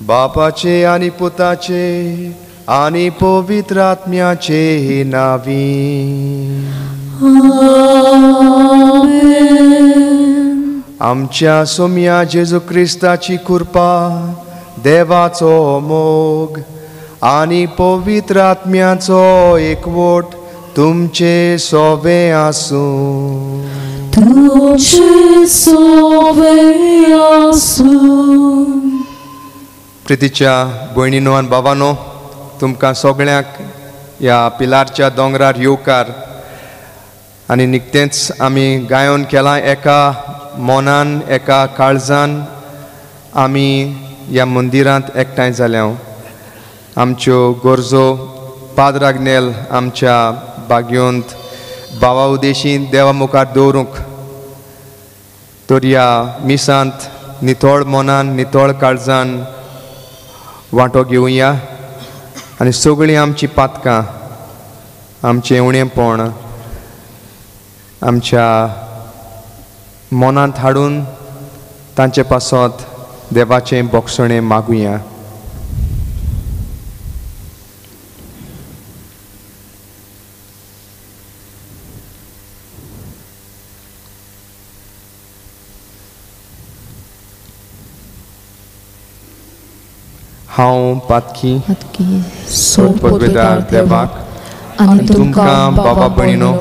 बापाचे आनी पुताचे आनी पवित्र आत्म्याचे नावी आमच्या सोम्या जेजू क्रिस्ताची कृपा, देवाचो मोग आनी पवित्र आत्म्याचो एकवट तुमचे सोवे आसूं. तुमचे सोवे आसूं. प्रितीच्या भयणीनो आनी बाबानो, तुमकां सगळ्यांक ह्या पिलारच्या दोंगरार येवकार. आनी निकतेंच आमी गायन केलां, एका मनान एका काळजान आमी ह्या मंदिरांत एकठांय जाल्या. आमच्यो गरजो पाद्र आग्नेल आमच्या बागयोंत भावा उदेशी देवा मुखार दवरूंक, तर ह्या मिसांत नितळ मनान नितळ काळजान वांटो घेवया आनी सगळीं आमची पातकां, आमचें उणेपण आमच्या मनांत हाडून तांचे पासत देवाचें बोगसणें मागुया. हांव पातकी पदवेदार देवाक आनी तुमकां बाबा भयणीनो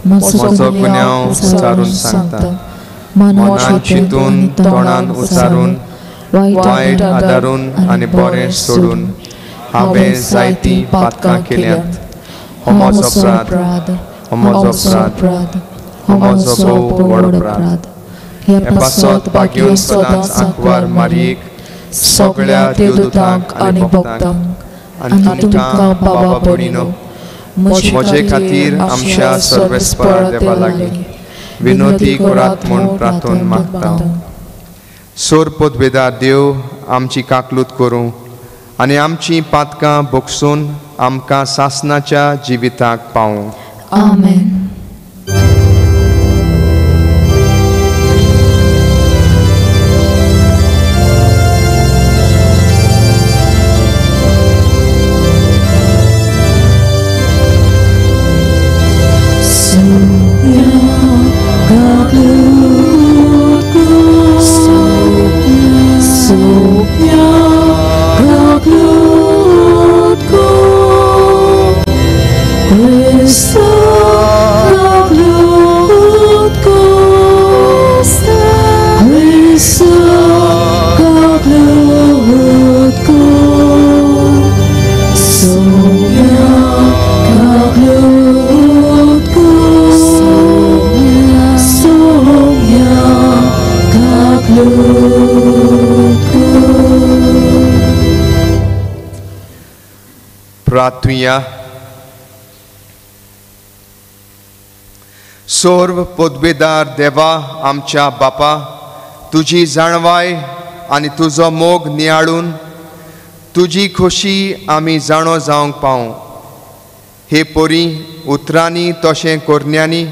म्हजो गुन्यांव उच्चारून सांगता. मनान चिंतून, तोंडान उच्चारून, वायट आदारून आनी बरें सोडून हांवें जायतीं पातकां केल्यांत. हो म्हजो अपराध, हो म्हजो अपराध, हो म्हजो भोव व्हड अपराध. हे पासत भाग्योन सदांच आंकवार मारयेक, सगळ्या देवदूतांक आनी भक्तांक आनी तुमकां बाबा भयणीनो म्हजे खातीर आमच्या सर्वेस्परा देवा लागीं विनोदी करात म्हूण प्रार्थना मागता. सोर पदवेदार देव आमची काकलूत करूं आनी आमची पातकां भोगसून आमकां सासनाच्या जिविताक पावूं. आमेन. प्रार्थुया. सर्व पदवेदार देवा आमच्या बापा, तुजी जाणवाय आनी तुजो मोग नियाळून तुजी खोशी आमी जाणो जावंक पावूं. हे परी उतरांनी तशें करण्यांनी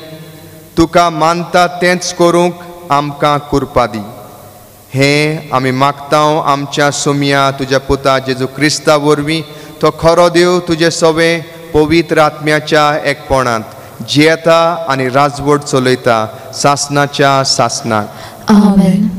तुका मानता तेंच करूंक आमकां कृपा दी. हें आमी मागता आमच्या सोमया तुज्या पुता जेजू क्रिस्ता वरवीं, तो खरो देव तुजे सवे पवित्र आत्म्याच्या एकपणांत जियेता आनी राजवट चलयता सासनाच्या सासनाक. आमेन.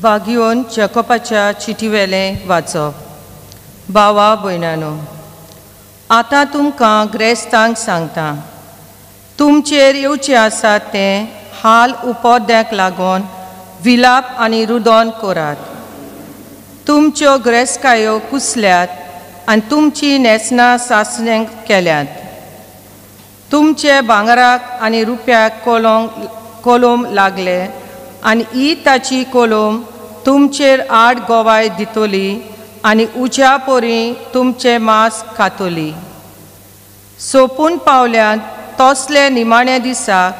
बागियोन जेकोबाच्या चिटीवेलें वाचप. बावा भयणानो, आतां तुमकां ग्रेस्तांक सांगता, तुमचेर येवचें आसा तें हाल उपोद्याक लागून विलाप आनी रुदोन करात. तुमच्यो ग्रेस्कायो कुसल्यात आनी तुमची न्हेसणां सासण्यांक केल्यात. तुमचे भांगराक आनी रुप्याक कोलोम लागले आनी ही ताची कोलोम तुमचेर आड गोवाय दितली आनी उज्या पोरी तुमचें मांस खातली. सोंपून पावल्यात तसले निमाण्या दिसाक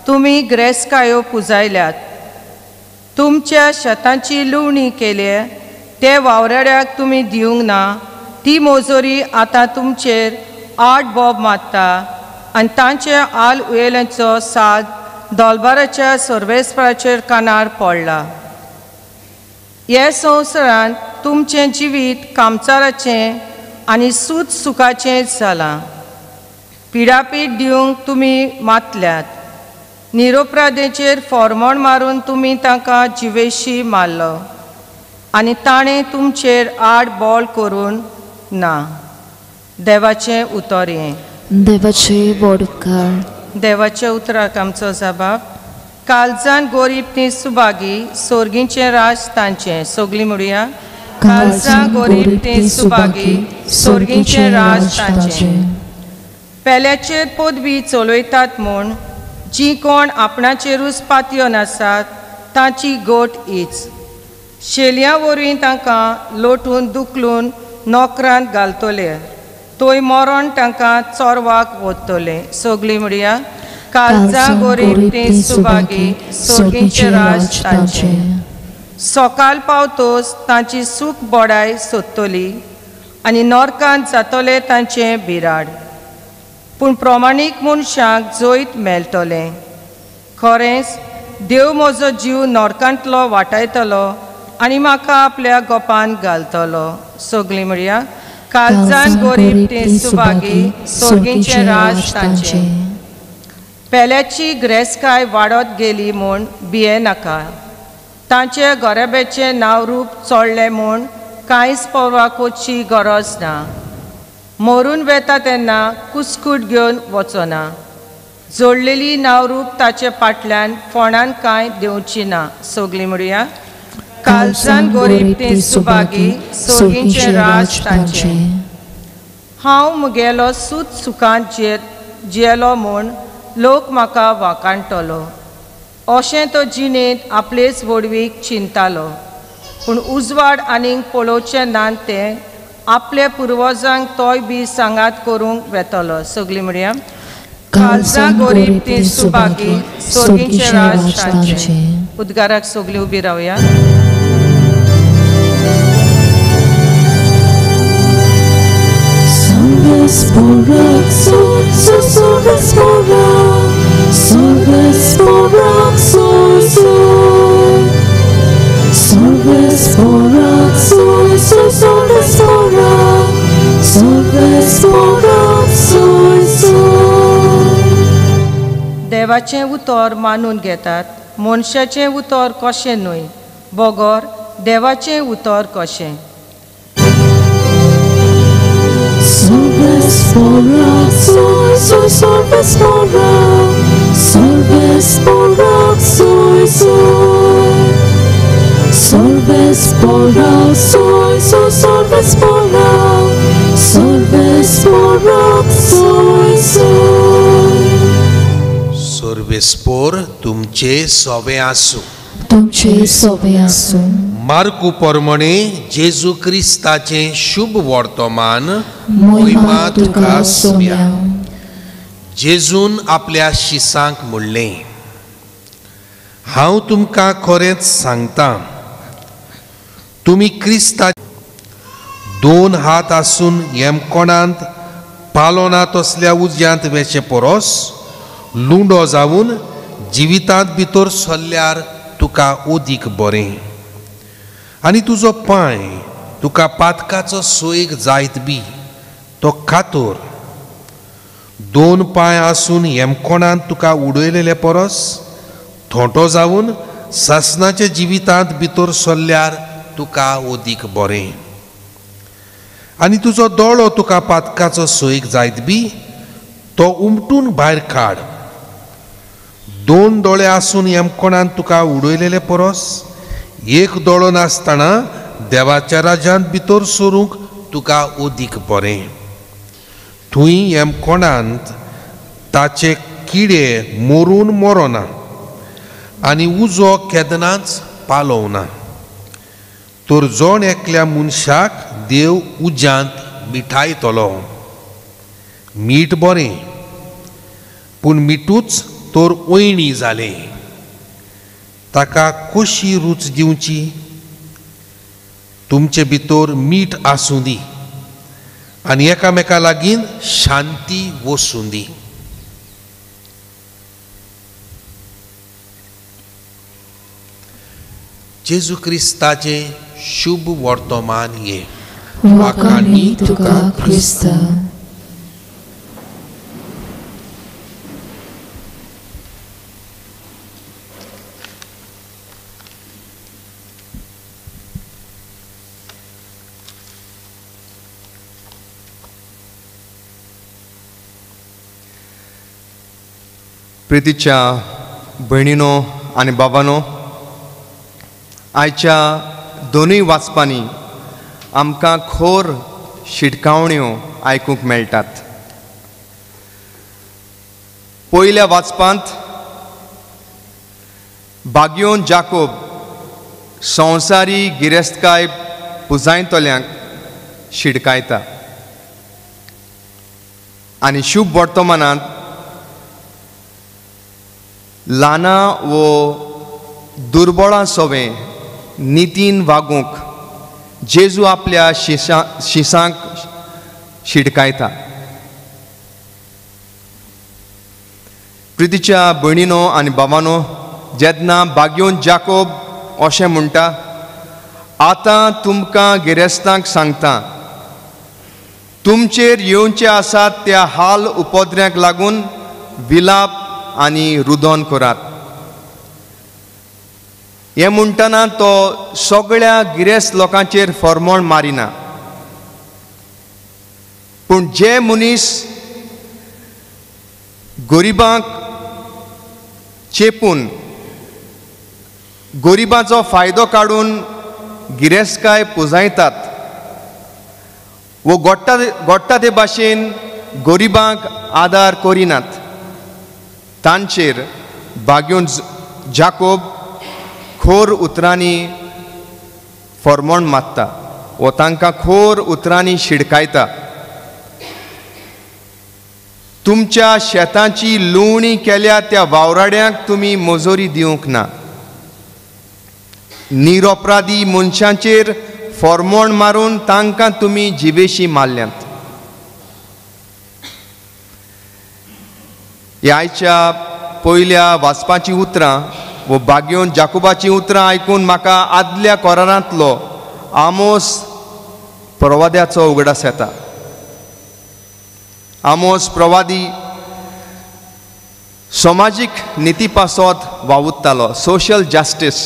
तुमी ग्रेस्कायो पुजायल्यात. तुमच्या शेतांची लुवणी केली ते वावराड्याक तुमी दिवंक ना ती मोजोरी आतां तुमचेर आड बोब मारता आनी तांचे आल उयेल्यांचो साद दोलबाराच्या सर्वेस्पराचेर कानार पडला. हे संवसारांत तुमचें जिवीत कामचाराचें आनी सूत सुखाचें जालां. पिडापीड दिवंक तुमी मातल्यात. निरोपराधेचेर फॉर्मोण मारून तुमी तांकां जिवेशी मारलो आनी ताणें तुमचेर आड बोल करून ना. देवाचें उतर हें. देवाचे व्हड उपकार. देवाच्या उतराक आमचो जबाब. कालजान गोरीब ती सुभागी, सोर्गींचें राज तांचें. सगलीं म्हणुया, कालजां गोरीब ती सुभागी, सोर्गींचें राज तांचें. पेल्याचेर पदवी चलयतात म्हूण जीं कोण आपणाचेरूच पातयन आसात तांची गोट हीच. शेलयां वरवीं तांकां लोटून दुखलून नोकरांत घालतले, थंय मरण तांकां चोरवाक वतलें. सगलीं म्हणया, कालजां गोरीब ती सुभागी, सोर्गींचें राज तांचें. सकाळ पावतोच तांची सूख बोडाय सोदतली आनी नरकांत जातलें तांचें बिराड. पूण प्रमाणीक मनशांक जैत मेळटलें. खरेंच देव म्हजो जीव नरकांतलो वाटायतलो आनी म्हाका आपल्या गोपान घालतलो. सगलीं म्हणया, कालजान गोरीब ती सुभागी, सोर्गींचें राज तांचें. पेल्याची ग्रेस्काय वाडत गेली म्हूण भियेनाका. तांचे गोरेब्याचें नांव रूप चोडलें म्हूण कांयच पर्वा करची गरज ना. मरून वेता तेन्ना कुस्कूट घेवन वचना. जोडलेली नांव रूप ताचे फाटल्यान फोंडान कांय दिवची ना. सगलीं म्हणुया, कालजान गोरीब ती सुभागी, सोर्गींचें राज तांचें. हांव म्हगेलो सूत सुखांत जियेलो म्हूण लोक म्हाका वाखाणटलो अशें तो जिणेंत आपलेच व्हडवीक चिंतालो. पूण उजवाड आनीक पळोवचें ना तें आपल्या पुर्वजांक तोय बी सांगात करूंक वेतलो. सगलीं म्हणया, कालजां गोरीब ती सुभागी, सोर्गींचें राज तांचें. उद्गाराक सगलीं उबी रावया. देवाचें उतर मानून घेतात, मनशाचें उतर कशें न्हय, बगर देवाचें उतर कशें. सर्वेस्पोर तुमचे सोवे आसूं. तुमचे सोवे आसूं. मार्कू परमणे जेजू क्रिस्ताचें शुभ वर्तमान मोहिमा तुका सोम्या. जेजून आपल्या शिसांक म्हणलें, हांव तुमकां खरेंच सांगता, तुमी क्रिस्ता दोन हात आसून येमकोणांत पालोना तसल्या उज्यांत वेचे परस लुंडो जावन जिवितांत भितर सरल्यार तुका ओदीक बरें आनी तुजो पांय तुका पातकाचो सोयीक जायत बी तो कातोर। दोन पांय आसून येमकोणांत तुका उडयलेले परस थोंटो जावन सासनाच्या जिवितांत भितर सरल्यार तुका ओदीक बरें आनी तुजो दोळो तुका पातकाचो सोयीक जायत बी तो उमटून भायर काड। दोन दोळे आसून येमकोणांत तुका उडयलेले परस एक दोळो नासतना देवाच्या राज्यांत भितर सरूंक तुका ओदीक बरें। थंय येमकोणांत ताचे किडे मरून मरोना आनी उजो केदनाच पालोवना। तर जण एकल्या मनशाक देव उज्यांत मिठायतलो। मीठ बरें पूण मिठूच तर वयणी जालें, ताका कशी रूच दिवची? तुमचे भितर मीठ आसूं दी आनी एकामेका लागीं शांती वसूं दी। जेजू क्रिस्ताचें शुभ वर्तमान हें। वाखाणी तुका क्रिस्ता। प्रितीच्या भयणीनो आनी बाबानो, आयच्या दोनूय वाचपांनी आमकां खोर शिटकावण्यो आयकूंक मेळटात। पयल्या वाचपांत बाग्योन जाकोब संवसारी गिरेस्तकाय पुजायतल्यांक शिटकायता आनी शुभ वर्तमानांत ल्हाना वो दुर्बळां सोवें नितीन वागूंक जेजू आपल्या शिसांक शिटकायता। प्रितीच्या भयणीनो आनी बाबानो, जेन्ना बाग्योन जाकोब अशें म्हणटा, आतां तुमकां गिरेस्तांक सांगता, तुमचेर येवचे आसात त्या हाल उपद्र्यांक लागून विलाप आनी रुदन करात। हें म्हणटना तो सगळ्या गिरेस्त लोकांचेर फॉर्मोण मारिना, पूण जे मनीस गरिबांक चेपून गरिबांचो फायदो काडून गिरेस्तकाय पुजायतात वो गोडटा ते भाशेन गरिबांक आदार करिनात, तांचेर बाग्योन जाकोब खोर उतरांनी फॉर्मोण मारता वो तांकां खोर उतरांनी शिडकायता। तुमच्या शेतांची लुवणी केल्या त्या वावराड्यांक तुमी मजुरी दिवंक ना, निरपराधी मनशांचेर फॉर्मोण मारून तांकां तुमी जिवेशी मारल्यात। ह्या आयच्या पयल्या वाचपाचीं उतरां वो बाग्योन जाकोबाचीं उतरां आयकून म्हाका आदल्या कोरारांतलो आमोस प्रवाद्याचो उगडास येता। आमोस प्रवादी समाजीक निती पासत वावुरतालो, सोशल जस्टीस।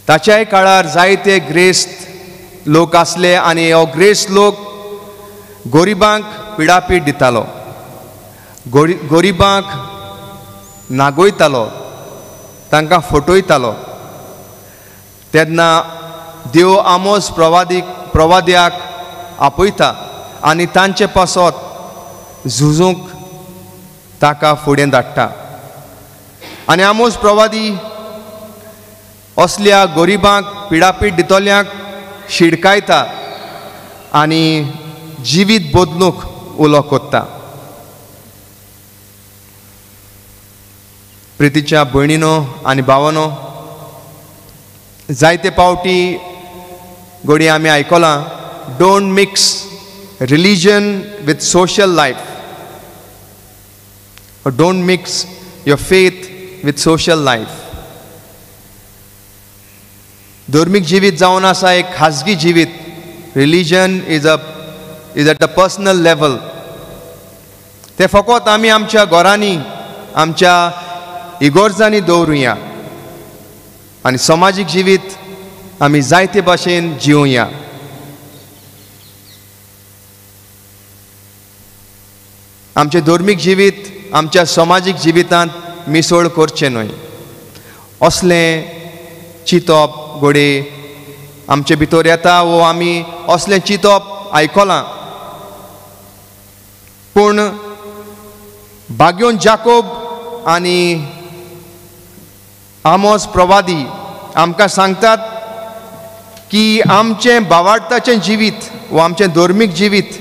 ताच्याय काळार जायते ग्रेस्त लोक आसले आनी हो ग्रेस्त लोक गरिबांक पिडापीड दितालो, गरिबांक नागयतालो, तांकां फटयतालो। तेन्ना देव आमोस प्रवाद्याक आपयता आनी तांचे पासत झुजूंक ताका फुडें धाडटा आनी आमोस प्रवादी असल्या गरिबांक पिडापीड दितल्यांक शिडकायता आनी जिवीत बदलूंक उलो कोत्ता। प्रितीच्या भयणीनो आनी भावानो, जायते पावटी घडये आमी आयकलां, don't mix religion with social life. Don't mix your faith with social life. धर्मीक जिवीत जावन आसा एक खाजगी जिवीत. Religion is at the personal level. तें फकत आमी आमच्या घरांनी, आमच्या इगोर्जांनी दवरुया आनी समाजीक जिवीत आमी जायते भाशेन जिवया. आमचें धर्मीक जिवीत आमच्या समाजीक जिवितांत मिसळ करचें न्हय. असलें चिंतप घडये आमचे भितर येता वो आमी असलें चिंतप आयकलां. पूण भाग्योन जाकोब आनी आमोस प्रवादी आमकां सांगतात की आमचें भावार्थाचें जिवीत वो आमचें धर्मीक जिवीत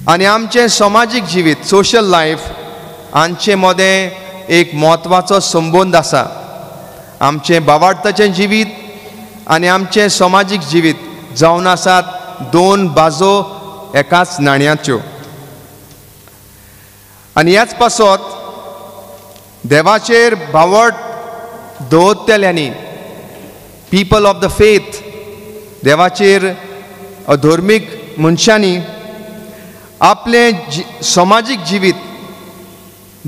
आनी आमचें समाजीक जिवीत, सोशल लायफ, हांचे मदें एक म्हत्वाचो संबंद आसा. आमचें भावार्थाचें जिवीत आनी आमचें समाजीक जिवीत जावन आसात दोन बाजो एकाच नाण्याच्यो. आनी ह्याच पासत देवाचेर भावट दवरतल्यांनी, पीपल ऑफ the faith, देवाचेर अधर्मीक मनशांनी आपलें समाजीक जिवीत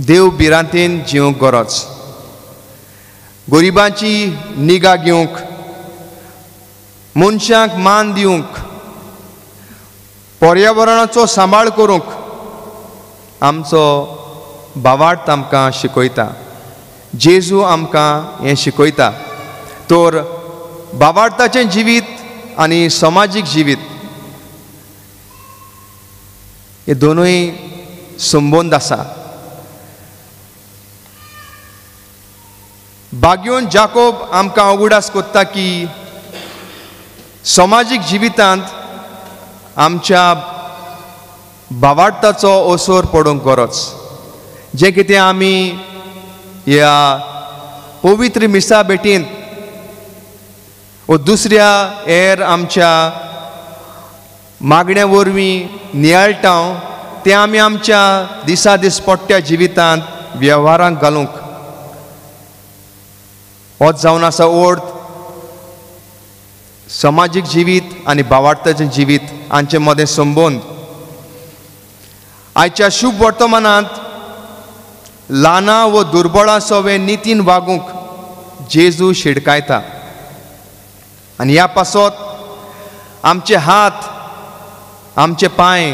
देव भिरांतेन जिवंक गरज, गरिबांची निगा घेवंक, मनशांक मान दिवंक, पर्यावरणाचो सांबाळ करूंक आमचो भावार्थ आमकां शिकयता. जेजू आमकां हें शिकयता. तर भावार्थाचें जिवीत आनी समाजीक जिवीत हे दोनूय संबंद आसा. भाग्योन जाकोब आमकां उगडास कोत्ता की समाजीक जिवितांत आमच्या भावार्थाचो असर पडूंक गरज. जें कितें आमी ह्या पवित्र मिसा भेटींत वो दुसऱ्या हेर आमच्या मागण्या वरवीं नियाळटा तें आमी आमच्या दिसा दिसपट्ट्या जिवितांत वेव्हारांक घालूंक. होच जावन आसा अर्थ समाजीक जिवीत आनी भावार्थाचें जिवीत हांचे मदें संबंद. आयच्या शुभ वर्तमानांत ल्हानां व दुर्बळां सवे नितीन वागूंक जेजू शिडकायता आनी ह्या पासत आमचे हात, आमचे पांय,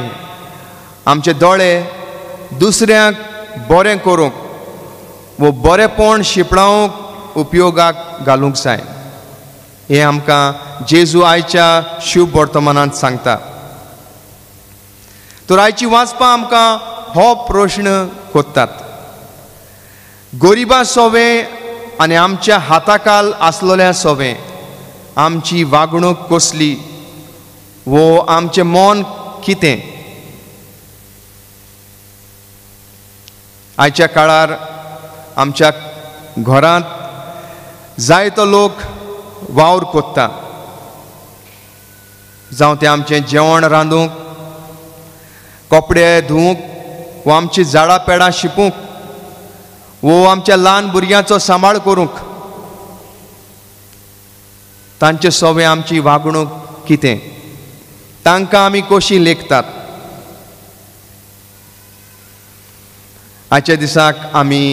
आमचे दोळे दुसऱ्यांक बरें करूंक वो बरेंपण शिंपडावंक उपयोगाक घालूंक जाय. हें आमकां जेजू आयच्या शुभ वर्तमानांत सांगता. तर आयची वाचपां आमकां हो प्रश्न कोत्तात, गरिबां सोवें आनी आमच्या हाताकाल आसलेल्या सोवें आमची वागणूक कसली वो आमचें मन कितें? आयच्या काळार आमच्या घरांत जायतो लोक वावर कोत्ता, जावं तें आमचें जेवण रांदूंक, कपडे धुवूंक, वो आमची झाडां पेडां शिपूंक, वो आमच्या ल्हान भुरग्यांचो सांबाळ करूंक. तांचे सोवे आमची वागणूक कितें? तांकां आमी कशी लेखतात? आयच्या दिसाक आमी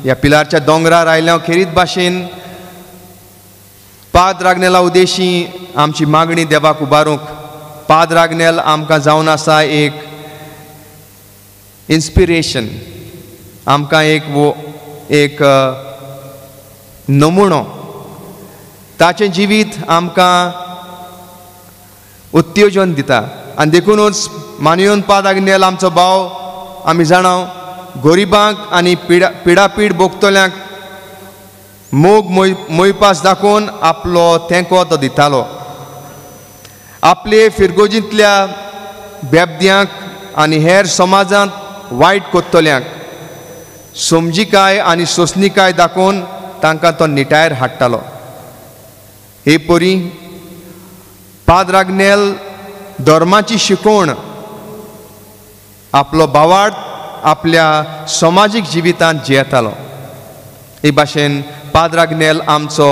ह्या पिलारच्या दोंगरार आयल्या खेरीत भाशेन पाद रागनेला उद्देशी आमची मागणी देवाक उबारूंक. पाद रागनेल आमकां जावन आसा एक इन्स्पिरेशन, आमकां एक वो एक नमुणो. ताचें जिवीत आमकां उत्तेजन दिता आनी देखुनूच मानयोन पाद आग्नेल आमचो भाव आमी जाणा गरिबांक आनी पिडापीड भोगतल्यांक मोग मोयपास दाखोवन आपलो तेंको तो दितालो. आपले फिरगोजींतल्या बेबद्यांक आनी हेर समाजांत वायट कोत्तल्यांक समजिकाय आनी सोंसणीकाय दाखोवन तांकां तो निटायर हाडटालो. हे परी पाद्र आग्नेल धर्माची शिकवण, आपलो भावार्थ आपल्या समाजीक जिवितांत जियेतालो. हे भाशेन पाद्र आग्नेल आमचो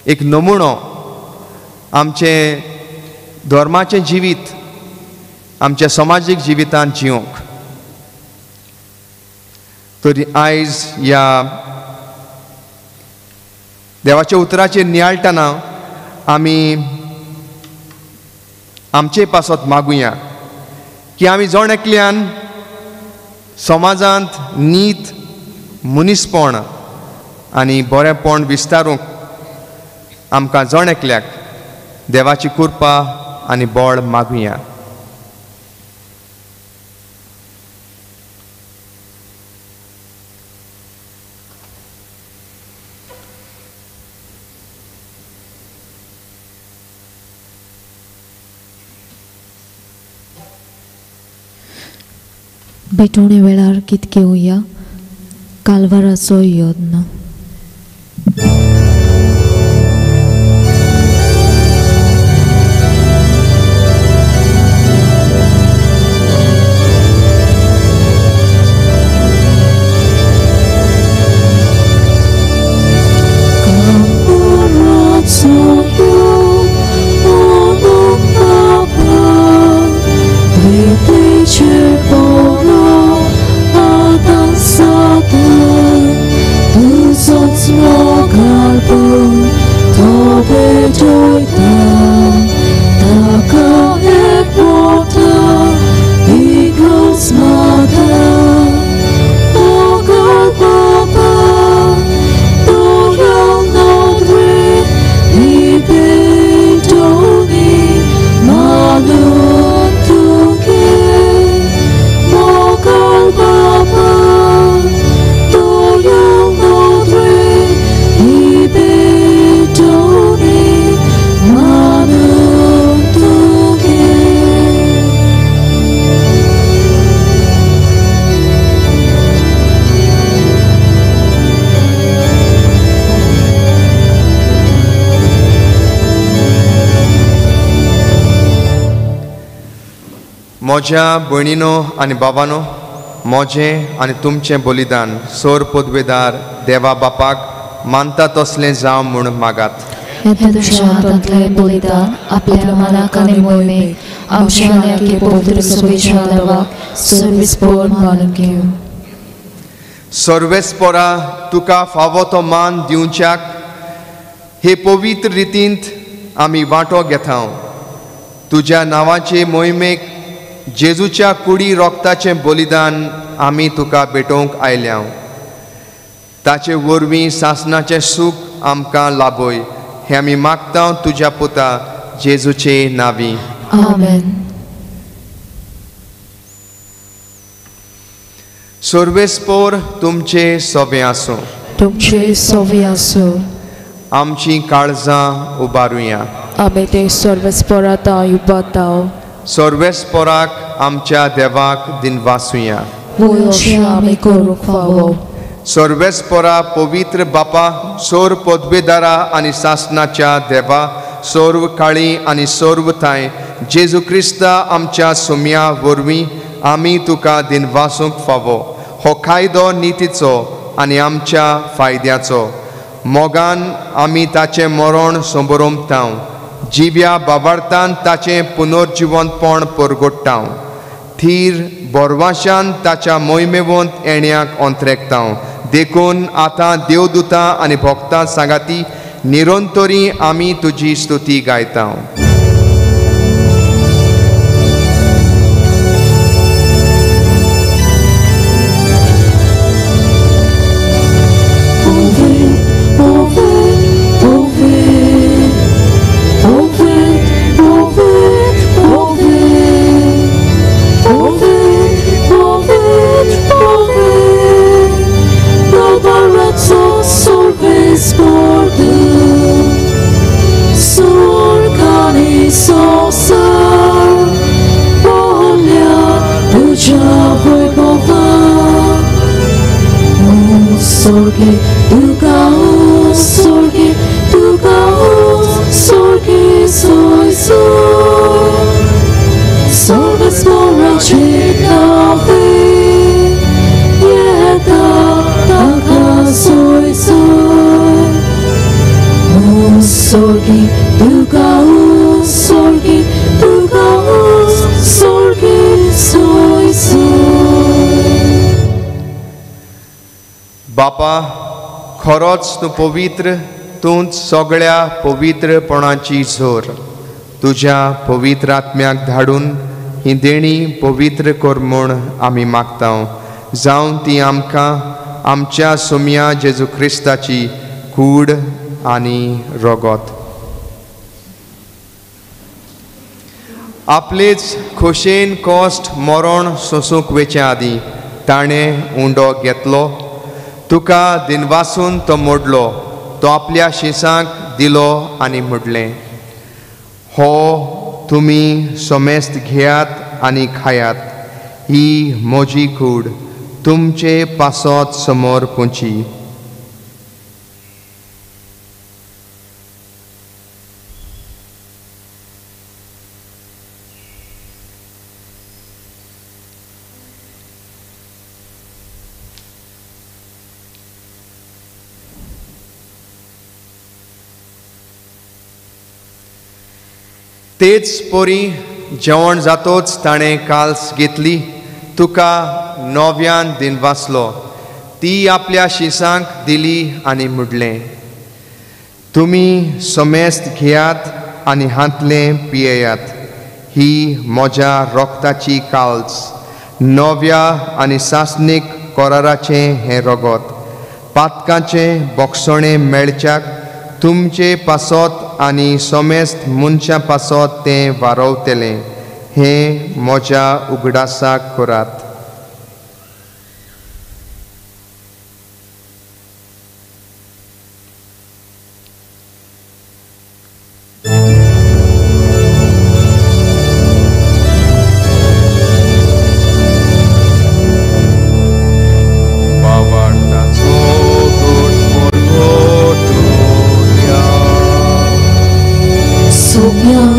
एक नमुनो, आमचें धर्माचें जिवीत आमच्या समाजीक जिवितांत जिवंक. तरी आयज ह्या देवाच्या उतराचेर नियाळटना आमी आमचे पासत मागुया की आमी जण एकल्यान समाजांत नीत, मनीसपण आनी बरेंपण विस्तारूंक आमकां जण एकल्याक देवाची कृपा आनी बळ मागुया. भेटवणे वेळार गीत घेवया कालवाराचो यत्न. म्हज्या भयणीनो आनी बाबानो, म्हजें आनी तुमचें बलिदान सोर पदवेदार देवा बापाक मानता तसलें जावं म्हूण मागात. हातांतलें बलिदान आपल्या मनाक आनी मोहिमेक आमच्या आनी पवित्र सभेच्या देवाक सर्वेस्पोर मानून घेवं. सर्वेस्पोरा तुका फावो तो मान दिवच्याक हे पवित्र रितींत आमी वांटो घेता. तुज्या नांवाचे मोहिमेक जेजूच्या कुडी रोगताचें बलिदान आमी तुका भेटोवंक आयल्या. ताचे वरवीं सासणाचें सूख आमकां लाभय हें आमी मागता तुज्या पुता जेजूचे नांवी. आमेन. सर्वेस्पोर तुमचे सोबें आसूं. तुमचे सोबें आसूं. आमची काळजां उबारुया. आमी ते सर्वेस्पोरा तांय उबारता. सर्वेस्पोराक आमच्या देवाक दिनवासुया. आमी करूंक फावो. सर्वेस्पोरा पवित्र बापा, सोर पदवेदारा आनी सासणाच्या देवा, सर्व काळी आनी सर्व थांय जेजू क्रिस्ता आमच्या सुम्या वरवीं आमी तुका दिनवासूंक फावो. हो कायदो नितीचो आनी आमच्या फायद्याचो. मोगान आमी ताचें मरण संबरोमता, जिव्या बाबार्थान ताचें पुनर्जिवंतपण परगोडटा, थीर बोरवाशान ताच्या मोहिमेवंत येण्याक अंतरेकता. देखून आतां देवदूतां आनी भक्तां सांगाती निरंतरी आमी तुजी स्तुती गायता. Sorge, तुका सोर्गी तुका सोर्गी सोय सोय. बापा खरोच तूं पवित्र, तूंच सगळ्या पवित्रपणाची जोर. तुज्या पवित्र आत्म्याक धाडून ही देणी पवित्र कर म्हूण आमी मागता, जावन ती आमकां आमच्या सोम्या जेजू क्रिस्ताची कूड आनी रगत. आपलेच खोशेन कश्ट मरण सोंसूंक वेचे आदीं ताणें उंडो घेतलो, तुका दिनवासून तो मोडलो, तो आपल्या शिसांक दिलो आनी म्हणलें, हो तुमी समेस्त घेयात आनी खायात, ही म्हजी कूड तुमचे पासत समोर पुंची. तेच पोरी जेवण जातोच ताणें काल्स घेतली, तुका नव्यान दिनवासलो, ती आपल्या शिसांक दिली आनी म्हणलें, तुमी समेस्त घेयात आनी हांतलें पियेयात, ही म्हज्या रोगताची काल्स, नव्या आनी सासणीक कराराचें हें रगत, पातकाचें बोगसणें मेळच्याक तुमचे पासत आनी समेस्त मनशां पासत तें वारवतलें, हें म्हज्या उगडासाक करात.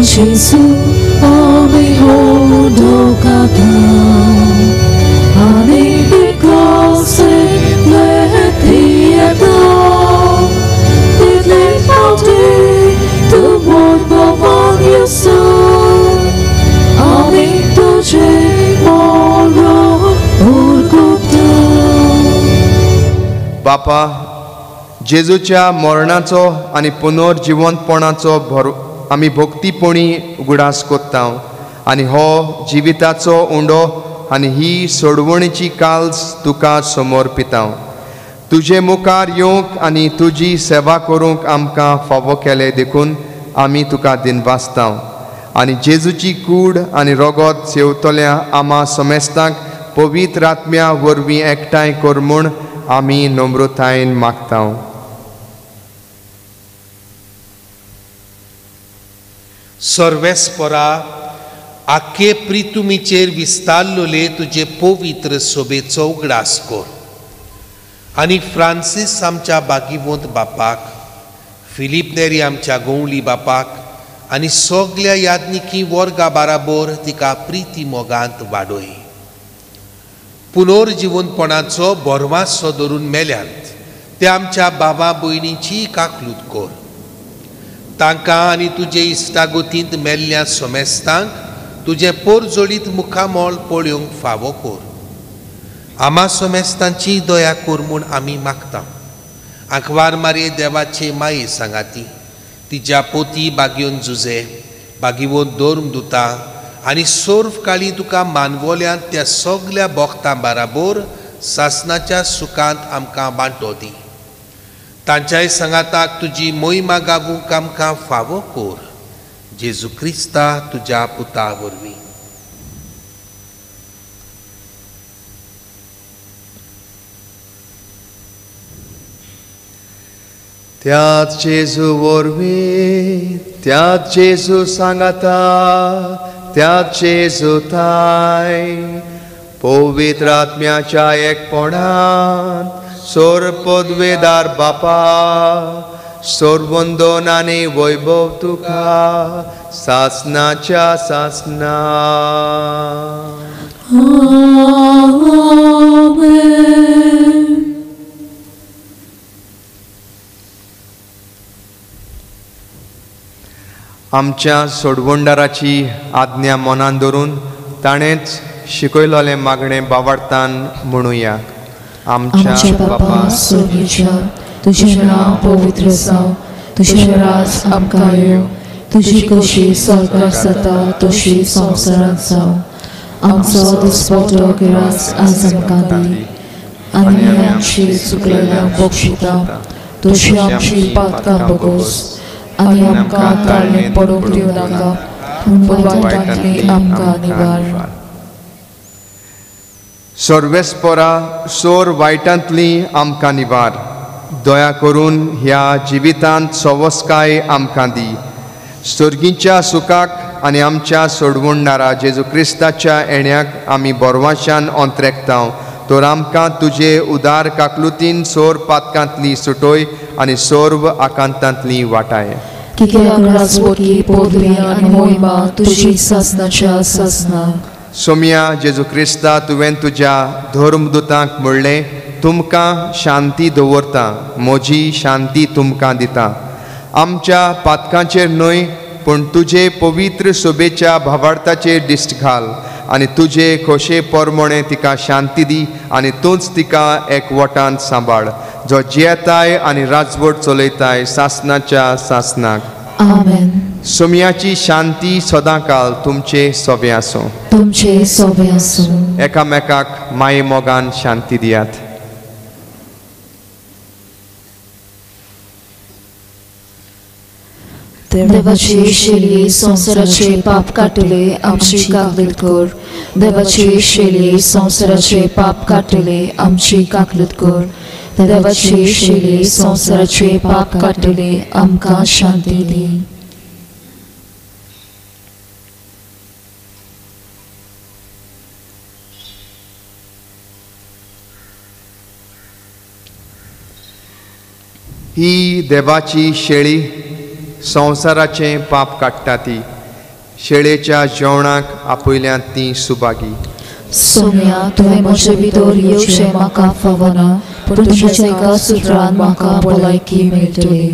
Jesu, ami hodokata, ani ikose letieta, title ati tu morbovan Jesu, ami tuje moro urkuta. बापा, जेजूच्या मरणाचो आनी पुनर्जिवंतपणाचो भर आमी भक्तीपणी उगडास कोत्ता आनी हो जिविताचो उंडो आनी ही सोडवणीची काल्स तुका समर्पिता. तुजे मुखार येवंक आनी तुजी सेवा करूंक आमकां फावो केले देखून आमी तुका दिनवासता आनी जेजूची कूड आनी रगत सेवतल्या आमा समेस्तांक पवित्र आत्म्या वरवीं एकठांय कर म्हूण आमी नम्रतायेन मागता. सर्वेस्परा आखे प्रितुमीचेर विस्तारलोले तुजे पवित्र सोबेचो उगडास कर आनी फ्रांसीस आमच्या बागीवंत बापाक, फिलीप नेरी आमच्या गोंवली बापाक आनी सगल्या यादनिकी वर्गा बाराबोर तिका प्रिती मोगांत वाडय. पुनर्जिवनपणाचो बोरवासो धरून मेल्यांत ते आमच्या बाबा भयणीची काकलूत कर. तांकां आनी तुजे इश्टागोतींत मेल्ल्या सोमेस्तांक तुजें पोरजोळीत मुखामोल पळोवंक फावो कर. आमा सोमेस्तांची दया कर म्हूण आमी मागता. आंकवार मारये देवाचे माये सांगाती तिज्या पोती बागयोन जुजे बागीवोन धर्म दुता आनी सोर्फ काळी तुका मानवोल्यांत त्या सगल्या बोखतां बाराबोर सासनाच्या सुखांत आमकां वांटो दी. तांच्याय सांगाताक तुजी मोहिमा गावूंक आमकां फावो कोर. जेजू क्रिस्ता तुज्या पुता वरवीं. त्याच जेजू वरवीं, त्याच जेजू सांगाता, त्याच जेजू थाय पवित्र आत्म्याच्या एकपणान सोर पदवेदार बापा, सोरवंदन आनी वैभव तुका सासनाच्या सासना. आमेन. आमच्या सोडवणदाराची आज्ञा मनान धरून ताणेंच शिकयलोलें मागणें बावडतान म्हणुया. आमच्या बापा सोर्गीच्या, तुजें नांव पवित्र जावं, तुजें राज आमकां येवं, तुजी कशी स्वर्गार जाता तशी संवसारांत जावं. आमचो दिसपट्टो गिरास आज आमकां दी, आनी आमची चुकलेल्यांक बक्षिता तशी आमची पातकां बगोस, आनी आमकां ताळणेक पडूंक दिवं नाका, पूण वायटांतली आमकां निवार. सर्वेस्परा सोर वायटांतली आमकां निवार. दया करून ह्या जिवितांत सवस्काय आमकां दी. सोर्गीच्या सुखाक आनी आमच्या सोडवणदारा जेजू क्रिस्ताच्या येण्याक आमी बोरवाशान अंत्रेकता. तर आमकां तुजे उदार काकलुतीन सोर पातकांतली सुटोय आनी सोर्व आकांतांतली वाटाय. कित्याक राजवटी पदवी आनी मोहिमा तुजी सासनाच्या सासनाक. सोम्या जेजू क्रिस्ता, तुवें तुज्या धर्मदुतांक म्हणलें, तुमकां शांती दवरता, म्हजी शांती तुमकां दिता. आमच्या पातकांचेर न्हय पूण तुजे पवित्र सोबेच्या भावार्थाचेर दिश्ट घाल आनी तुजे खोशे परमणे तिका शांती दी आनी तूंच तिका एकवटान सांबाळ, जो जियेताय आनी राजवट चलयताय सासनाच्या सासनाक. आमेन. सोम्याची शांती सदांकाल तुमचे सोबे आसूं. तुमचे सोबे आसूं. एकामेकाक माये मोगान शांती दियात. देवाची शेली संवसाराचे पाप काडटले आमची काकलूत कर. देवाची शेली संवसाराचे पाप काडटले आमची काकलूत कर. देवाची शेली संवसाराचे पाप काडटले आमकां शांती दी. ही देवाची शेळी संवसाराचें पाप काडटा ती. शेळेच्या जेवणाक आपयल्यांत ती सुभागी. सोम्या, तुवें म्हजे भितर येवचें म्हाका फावना, पूण तुज्या एका सुत्रान म्हाका भलायकी मेळटली.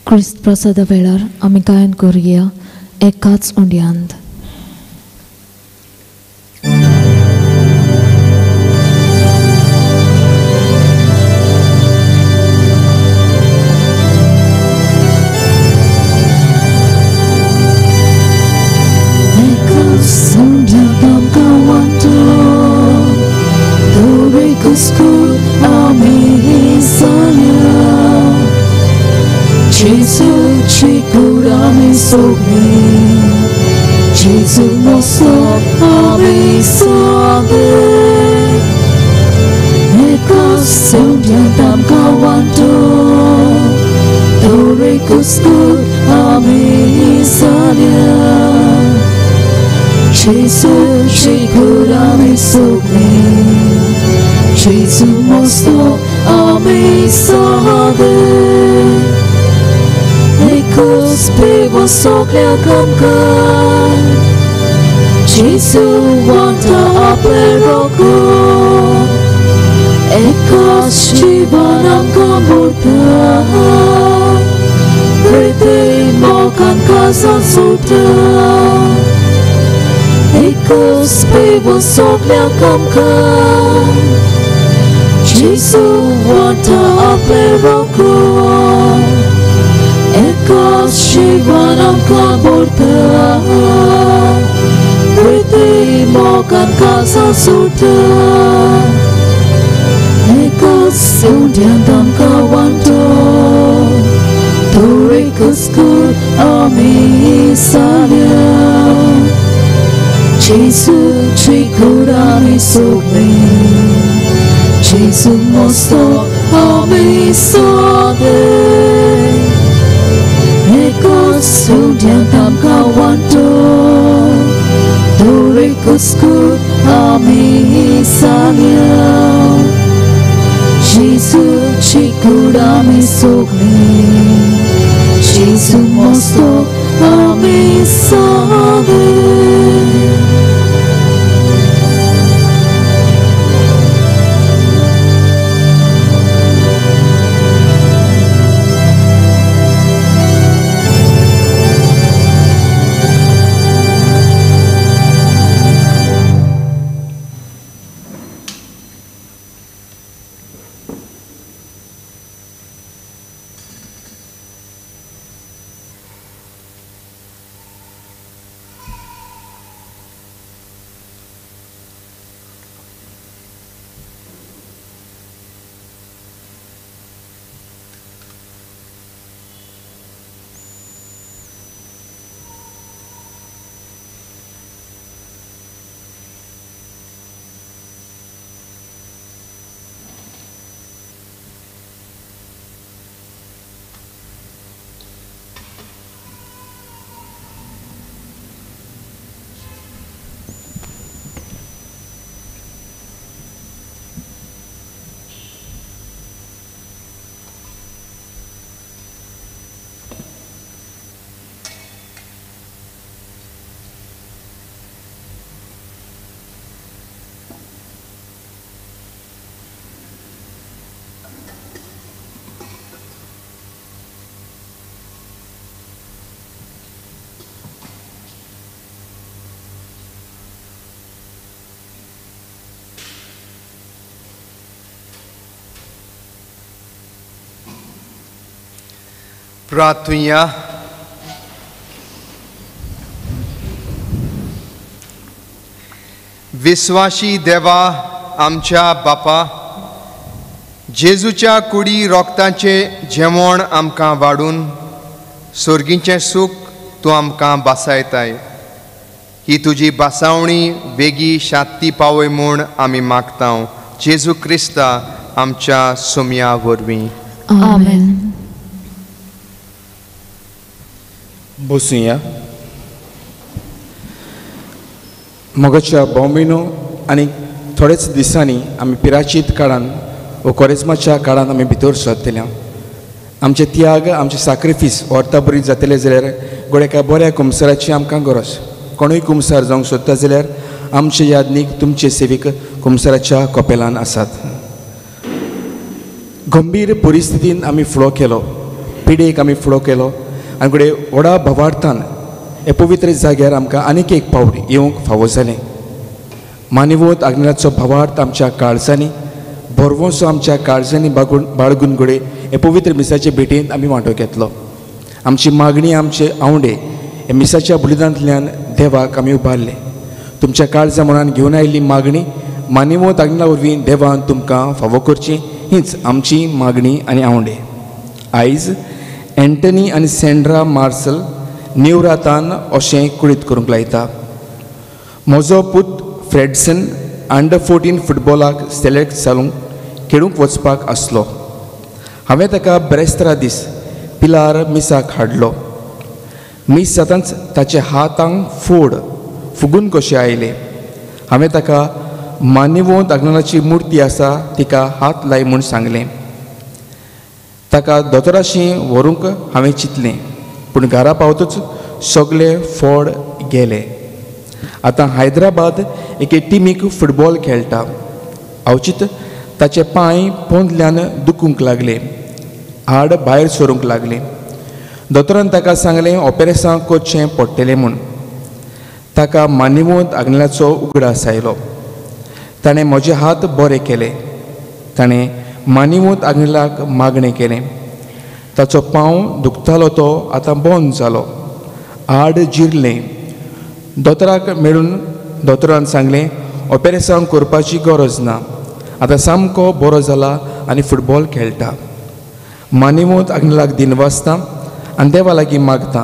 क्रिस्त प्रसादा वेळार आमी गायन करुया एकाच उंड्यांत. Gesù nostro abençoe. Ekasundiantam kawanto, Torekuskut abençoe. Gesù chikura abençoe. Gesù nostro abençoe. Ecos pevo soclea camcan, Gesù wanta apleroco, Ecos chivanam camorta, Prete mocan casa sulta, Ecos pevo soclea camcan, Gesù wanta apleroco, Ecos chivanam camorta, Prete mocan casa sulta, Ecos undiantam kawanto, Torekuskut amisalia, Gesù chikura mi sogni, Gesù Jesu mosto आमी सादे एकाच उंड्यांत आमकां वांटो दर कुस्कुट आमी सांगया जेजूची कूड आमी सगळीं जेजू मोस्तो आमी सादे. प्रार्थुया. विस्वाशी देवा आमच्या बापा, जेजूच्या कुडी रोगतांचे जेवण आमकां वाडून सोर्गींचें सूख तूं आमकां बासायताय. ही तुजी बासावणी वेगीं शांती पावय म्हूण आमी मागता जेजू क्रिस्ता आमच्या सोम्या वरवीं. आमेन. बसुया. मोगाच्या भावमिनो आनी थोडेच दिसांनी आमी पिराचीत काळान वो कोरेज्माच्या काळान आमी भितर सरतले. आमचे त्याग आमचे साक्रिफीस वर्ता बरी जातले जाल्यार गोड एका बऱ्या कुमसाराची आमकां गरज. कोणूय कुमसार जावंक सोदता जाल्यार आमचे यादनीक तुमचे सेवीक कुमसाराच्या कपेलान आसात. गंभीर परिस्थितीन आमी फुडो केलो, पिडेक आमी फुडो केलो आनी घडये व्हडा भावार्थान हे पवित्र जाग्यार आमकां आनीक एक पावट येवंक फावो जालें. मानिवत आग्नेलाचो भावार्थ आमच्या काळजांनी भरवंसो आमच्या काळजांनी बाळगून घडये हे पवित्र मिसाचे भेटेंत आमी वांटो घेतलो. आमची मागणी आमचे आवंडे हे मिसाच्या बलिदानांतल्यान देवाक आमी उबारले. तुमच्या काळजा मनान घेवन आयिल्ली मागणी मानिवत आग्नेला वरवीं देवान तुमकां फावो करची हीच आमची मागणी आनी आवंडे. आयज एंटनी आनी सेंड्रा मार्सल निवरातान अशें कुळीत करूंक लायता. म्हजो पूत फ्रेडसन अंडर 14 फुटबॉलाक सिलेक्ट जावंक खेळूंक वचपाक आसलो. हांवें ताका ब्रेस्तारा दीस पिलार मिसाक हाडलो. मीस जातांच ताचे हातांक फोड फुगून कशें आयले. हांवें ताका मानिवंत आग्नेलाची मुर्ती आसा तिका हात लाय म्हूण सांगलें. ताका दोतोराशी व्हरूंक हांवें चिंतलें, पूण घरा पावतूच सगळे फोड गेले. आतां हैदराबाद एके टिमीक फुटबॉल खेळटा. अवचीत ताचे पांय पोंदल्यान दुखूंक लागले, हाड भायर सरूंक लागले. दोतोरान ताका सांगलें ऑपेरेसांव करचें पडटलें म्हूण. ताका मानिवंत आग्नेलाचो उगडास आयलो. ताणें म्हजे हात बरे केले. ताणें मानिवंत आग्नेलाक मागणें केलें. ताचो पांव दुखतालो तो आतां बंद जालो, हाड जिरलें. दोतोराक मेळून दोतोरान सांगलें ऑपेरेसांव करपाची गरज ना, आतां सामको बरो जाला आनी फुटबॉल खेळटा. मानिवंत आग्नेलाक दिनवासता आनी देवा लागीं मागता.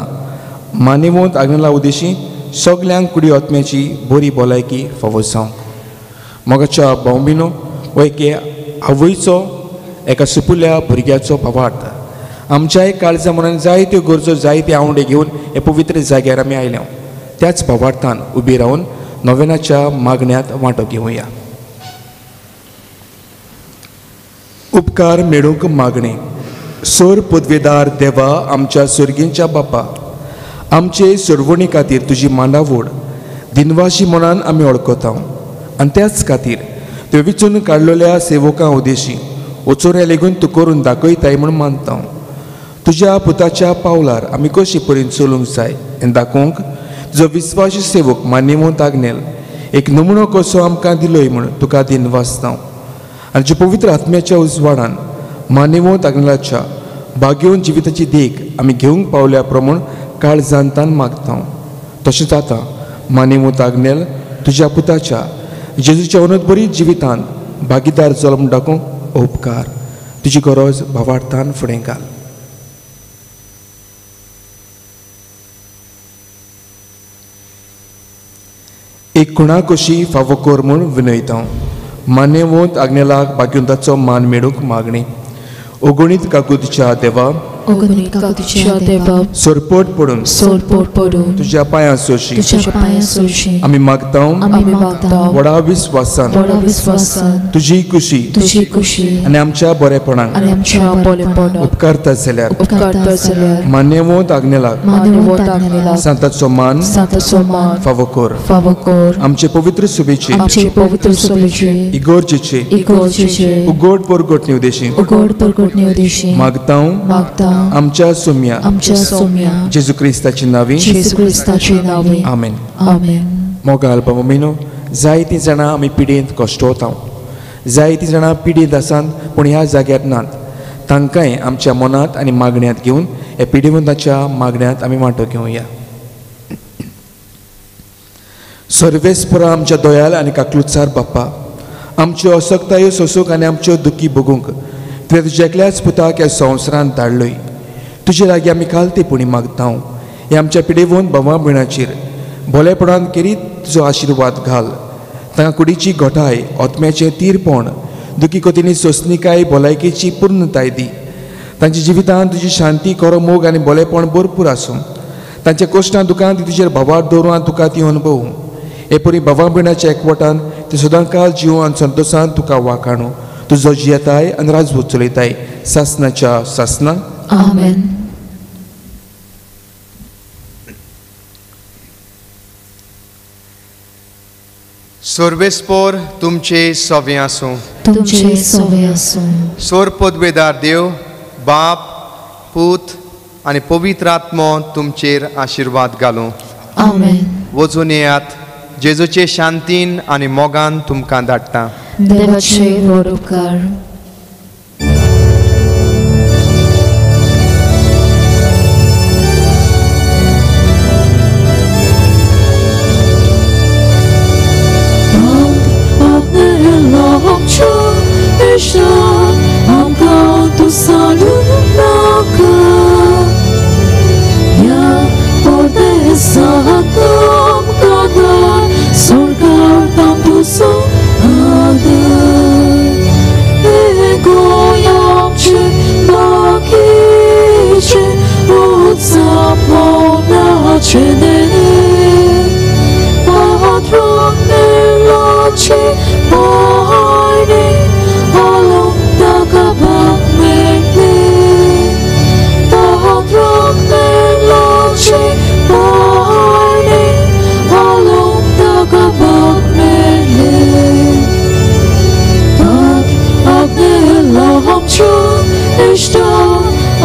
मानिवंत आग्नेला उदेशी सगल्यांक कुडी आत्म्याची बरी भलायकी फावो जावं. मोगाच्या भावबिनो हो एके आवयचो एका सुपुल्या भुरग्याचो भावार्थ आमच्याय काळजा मनान जायत्यो गरजो जायते आवंडे घेवन हे पवित्र जाग्यार आमी आयल्या. त्याच भावार्थान उबी रावन नोवेनाच्या मागण्यांत वांटो घेवया. उपकार मेळूंक मागणें. सोर पदवेदार देवा आमच्या सर्गींच्या बापा, आमचे सोडवणी खातीर तुजी मांडावड दिनवाशी मनान आमी वळखता आनी त्याच खातीर त्यो विचून काडलेल्या सेवकां उदेशी वचोऱ्या लेगून तूं करून दाखयताय म्हूण मानता. तुज्या पुताच्या पावलार आमी कशी परीन चलूंक जाय हें दाखोवंक तुजो विस्वासी सेवक मान्यवंत आग्नेल एक नमुनो कसो आमकां दिलोय म्हूण तुका दिनवासता. आनी तुज्या पवित्र आत्म्याच्या उजवाडान मान्यवंत आग्नेलाच्या भाग्योवन जिविताची देख आमी घेवंक पावल्या प्रमाण काळजांतान मागता. तशेंच आतां मान्यवंत आग्नेल तुज्या पुताच्या जेजूच्या अनंतबरी जिवितान भागीदार जालो म्हूण दाखोवंक उपकार. तुजी गरज भावार्थान फुडें घाल. एक खुणा कशी फावो कर म्हूण विनयता. मान्यवंत आग्नेलाक भाग्यवंताचो मान मेळूंक मागणी. ओगणीत काकुतीच्या देवा, सरपट पडून तुज्या पांयां सोशी आमी मागता व्हडा विस्वासान तुजी खुशी आनी आमच्या बरेपणाक उपकारता जाल्यार मान्यवंत आग्नेलाक सांताचो मान फावो कर. आमचे पवित्र सुबेचे इगोर्जेचे उगड परगटणी उदेशी मागता आमच्या सोम्या जेजू क्रिस्ताची नावी. आमेन. मोगाल बाबा, जायतीं जाणां आमी पिडेंत कश्टवता, जायतीं जाणां पिडेंत आसात पूण ह्या जाग्यार नात. तांकांय आमच्या मनांत आनी मागण्यांत घेवन ह्या पिडेवंताच्या मागण्यांत आमी वांटो घेवया. सर्वेस्परा आमच्या दयाल आनी काकलुचार बाप्पा, आमच्यो असक्तायो सोसूंक आनी आमच्यो दुखी भोगूंक तुवें तुज्या एकल्याच पुताक ह्या संवसारांत धाडलोय. तुजे लागीं आमी खालतेपणी मागता हे आमच्या पिडेवन भावा भयणाचेर भोलेपणान केरीत तुजो आशिर्वाद घाल. तांकां कुडीची घटाय, आत्म्याचें तीरपण, दुखी कोतीनी सोंसणीकाय, भलायकेची पूर्णताय दी. तांच्या जिवितांत तुजी शांती, खरो मोग आनी भोलेपण भरपूर आसूं. तांच्या कश्टां दुकान ती तुजेर भावार्थ दवरूं आनी तुका ती अनुभवूं. हे परी भावा भयणाच्या एकवटान ती सदांकाल जिवूं आनी संतोशान तुका वाखाणू. तुजो जियेताय आनी राजवट चलयताय सासनाच्या सासना. आमेन. सर्वेस्पोर तुमचे सवे आसूं. तुमचे सवे आसूं. सोर पदवेदार देव बाप पूत आनी पवित्र आत्मो तुमचेर आशिर्वाद घालूं. आमेन. वचून येयात, जेजूचे शांतीन आनी मोगान तुमकां धाडटा. देवाचे व्हड उपकार.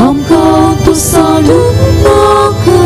Amka tu salu naka.